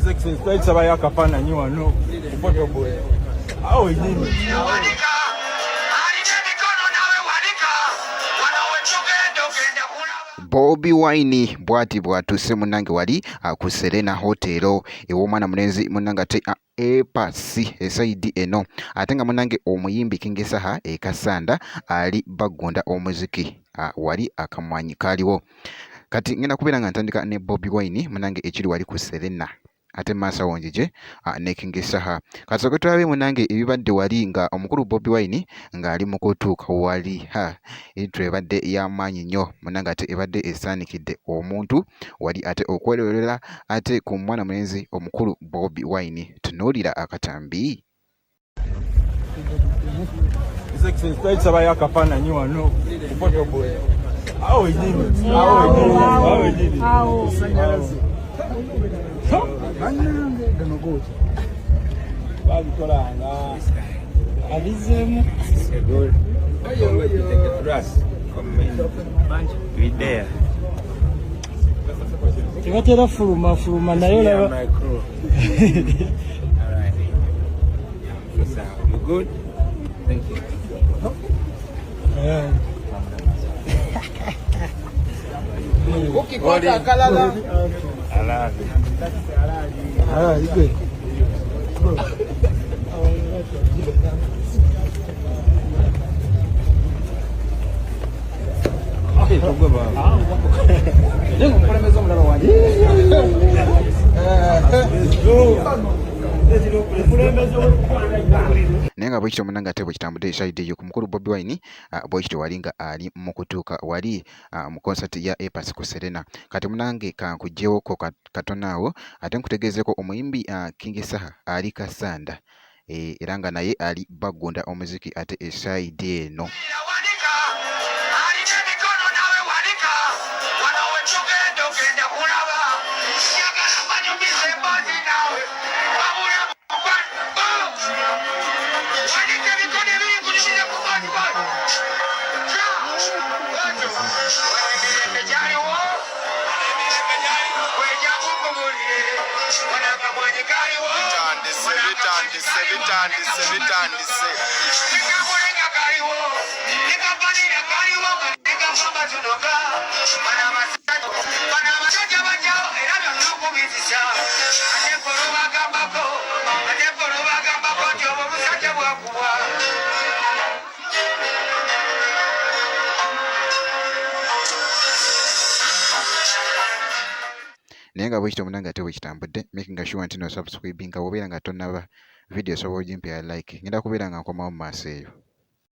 His Excellency twali tusabayo akafaananyi wano ku photobooth awo wenyini. Bobi Wine bwati bwatuse munange wali ku Serena Hotel ew'omwana mulenzi munange ate epasi esayidi eno ate nga munange omuyimbi King Saha e Kassanda ali bagunda omuziki wali akamwanyi kaliwo kati ngenda kubeera nga ntandika ne Bobi Wine munange ekiri wali ku Serena ate maaso awo njije ne King Saha kasooke tulabe munange ebibadde wali nga omukulu Bobi Wine ng'ali mu kutuuka wali ha intro ebadde y'amaanyi nnyo munange ate ebadde esaanikidde omuntu wali ate okwerolera ate ku mwana mulenzi omukulu Bobi Wine tunuulira akatambi. Tusabayo akafaananyi wano ku photobooth awo wenyini awo wenyini awo wenyini awo bannange gano gooki babikolanga abizeemu tebatera fuluma fuluma naye olaba. Good. Thank you. Ukikwata akalala. Ah, you good. Naye nga bwekityo munange ate bwekitambudde esayidi eyo ku mukulu Bobi Wine bwekityo wali nga ali mu kutuuka wali mu concert ya A Pass ku Serena. Kati munange kankugyewoko katono awo ate nkutegeezeko omuyimbi King Saha ali Kassanda era nga naye ali bagunda omuziki ate esayidi eno. Bitandise, bitandise, bitandise, bitandise. Naye nga bwekityo munange ate bwekitambudde making sure nti no subscribinga wobeera nga tonnaba video osobola ogimpera like ngenda kubeera nga nkomawo mu maaso eyo.